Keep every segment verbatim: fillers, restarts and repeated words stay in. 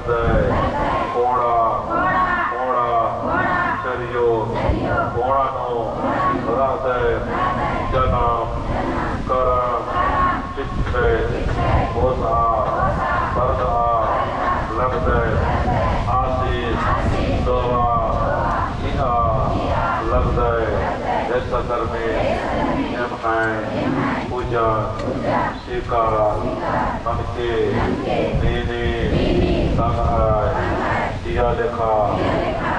कोंड़ा, कोंड़ा, चरियो, कोंड़ा नू रअदय, जनम, करम, चिच्चय, होसआ, बरदआ, लगदय, आशीष, दोबा, इआ, लगदय, एसा धर्मे, एम्है, पूजा, चिका, नमके, नीनी, तंग्है, जिया लेखा,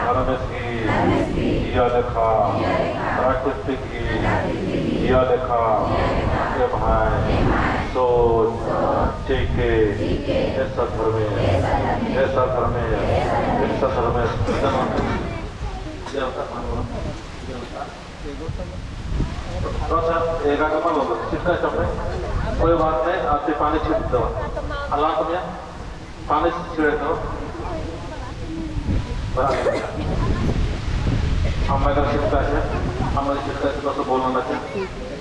धर्मेस गही, जिया लेखा, प्राकृतिक गही, जिया लेखा, एम्है, सोच, चिके, एसा धर्मे, एसा धर्मे, एसा धर्मे, थोड़ा सा एगा कमल होगा, छिटका चपड़े। कोई बात नहीं, आपके पानी छिट दो। अल्लाह तुम्हें पानी छिड़क दो। बस। हम अगर छिटका है, हम अगर छिटका है, तो बोलना चाहिए।